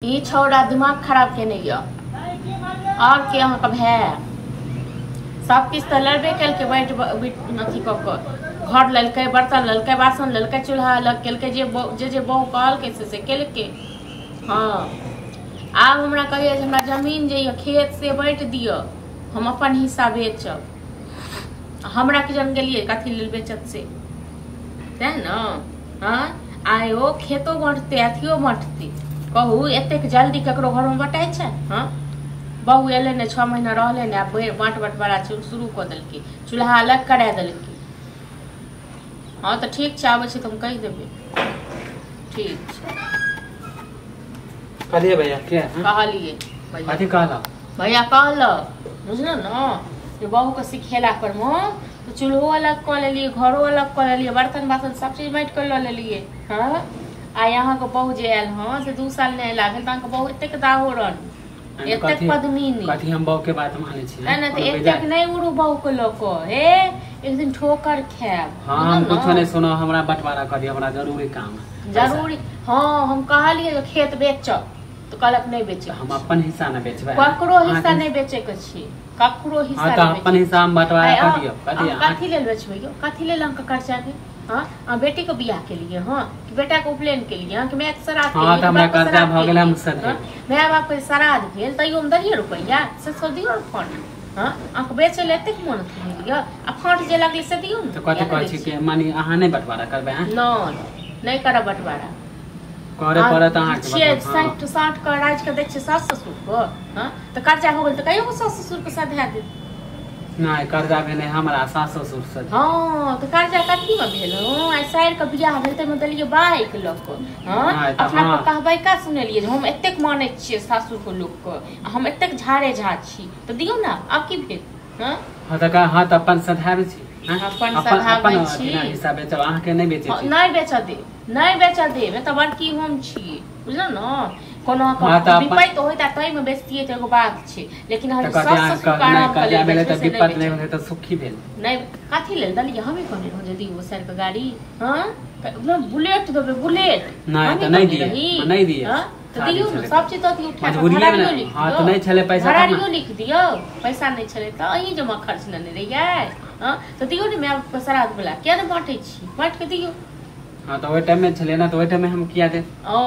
ई छौड़ा दिमाग खराब केने यऽ और के अहाँके भाय सब किछु तऽ लड़बे केलकै बाँटि अथी कऽ कऽ घर लेलकै बर्तन लेलकै बासन लेलकै चूल्हा अलग केलकै जे जे जे बहु कहलकै से से केलकै। हँ आब हमरा कहैया जे हमरा जमीन जे यऽ खेत से बाँटि दिअ हम अपन हिस्सा बेचब। हमरा की जान गेलियै कथी लेल बेचत से तें ने। हँ आइ ओ खेतो बाँटतै अथियो बाँटतै। कहू एतेक जल्दी ककरो घरमे बटाइ छै? हँ बहु एलै ने 6 महीना रहलै ने आब बाँट बँटवारा शुरू कऽ देलकै चूल्हा अलग करा देलकै। हँ तऽ ठीक छै आबै छै तऽ हम कहि देबै। ठीक छै कहलियै भैया के कहलियै कथी कहलक भैया कहलक बुझलहुँ ने जे बहुके सिखेला पर मे तऽ चूल्हो अलग कऽ लेलियै घरो अलग कऽ लेलियै बर्तन बासन सब चीज बाँटि कऽ लऽ लेलियै। हँ आइ अहाँके बहु जे आयल हँ से 2 साल नहि अयला भेल तऽ अहाँके बहु एतेक दाहोरन एतेक पद्मिनी कथी हम बहु के बात मानै छी नहि तऽ एतेक नहि उड़ू बहु के लऽ कऽ हे एक दिन ठोकर खायब। हाँ हम कुछो नहि सुनब हमरा बंटवारा कर दिअ हमरा जरूरी काम है जरूरी। हाँ हम कहलियै जे खेत बेचब तऽ कहलक नहि बेचब। हम अपन हिस्सा नहि बेचबै ककरो हिस्सा नहि बेचै के छी ककरो हिस्सा नहि अपन हिस्सा हम बंटवारा कर दिअ। कथी लेल बेचबै यौ कथी लेल अहाँके खर्चा भेल? हाँ अहाँ बेटी के बियाह के लिए हाँ कि बेटा के उपनयन के लिए कि my के श्राद्ध के लिए? हमरा कर्जा भऽ गेल हम सधे my बाप के श्राद्ध भेल तैयो हम दलियै रुपैआ से सब दियौ ने फंड। हाँ अहाँके बेचै लए एतेक मोन भेल यऽ आ फंड जे लगलै से दियौ ने। तऽ कथी कहै छी कि माने अहाँ नहि बंटवारा करबै? नहि नहि करब बंटवारा करे पड़त अहाँके छियै 60 60 के राजि के दै छियै सास ससुर के। हाँ तऽ कर्जा हो गेल तऽ कहियो सास ससुर के सधा देत? नहि कर्जा भेलै हमरा सास ससुर से। हाँ तऽ कर्जा कथी मे भेल? आइ सारि के बियाह भेल ताहिमे देलियै बाइक लऽ कऽ। हाँ अपना के कहबै का सुनेलियै जे हम एतेक मानै छियै सासुर के लोक के हम एतेक झाड़े झा छी तऽ दियौ ने आब की भेल? हाँ हाँ तऽ हाँ तऽ अपन सधाबै छी अपन सधाबै छी हिस्सा बेचब अहाँके नहि बेचै छी। नहि बेचऽ देब नहि बेचऽ देब एतऽ बड़की हम छी बुझलहुँ ने। कोनो विपत्ति होइत आ ताहिमे बेचतियै तऽ एगो बात छै लेकिन हम सास ससुर के आराम के लेल बेचबै से विपत्ति नहि भेलै तऽ सुखी भेल नहि। कथी लेल देलियै? हमही कहने रहौं जे दियौ सर के गाड़ी। हाँ बुलेट देबै बुलेट नहि तऽ नहि दियै नहि दियै। हाँ तऽ दियौ ने सब चीज दऽ दियौ उठा कऽ घरारियो लिख दियौ। हाँ तऽ नहि छलै पैसा घरारियो लिख दियौ पैसा नहि छलै तऽ अहीं जमा खर्च लेने रहियै। हाँ तऽ दियौ ने my बापके श्राद्ध वला किया नहि बाँटै छी बाँटि कऽ दियौ। हाँ तऽ ओहि टाइम में छलै ना तऽ ओहि टाइम में हम किया देब? ओ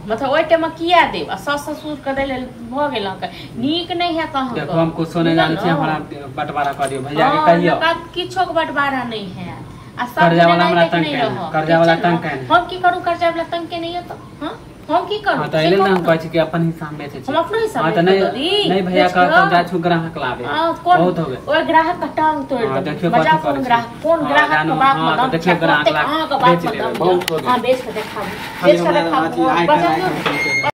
मतलब ओहि टाइम में किया देब आ सास ससुर के दै लेल भऽ गेल अहाँके नीक नहि हैत अहाँके। देखो हम कुछो नहि जानै छी हमरा बंटवारा कऽ दियौ भैया के कहियौ। किछो के बंटवारा नहि हैत आ सब कर्जा वाला हमरा तंग केने कर्जा वाला तंग केने हम की करू? कर्जा वाला तंग केने यऽ तऽ हाँ हम की करू? हाँ तऽ एले ना हम कहै छी कि अपन हिस्सा हम बेचै छी हम अपनो हिस्सा हाँ तऽ नहीं नहीं भैया कहत जा छु ग्राहक लाबे बहुत हो गेल ओइ ग्राहक के टांग तोड़ देबै। देखियौ कथी कोन ग्राहक कोन ग्राहक के बाप में दम देखियौ ग्राहक अहाँ के बाप में दम। हां बेच के देखाबू बेच के देखाबू।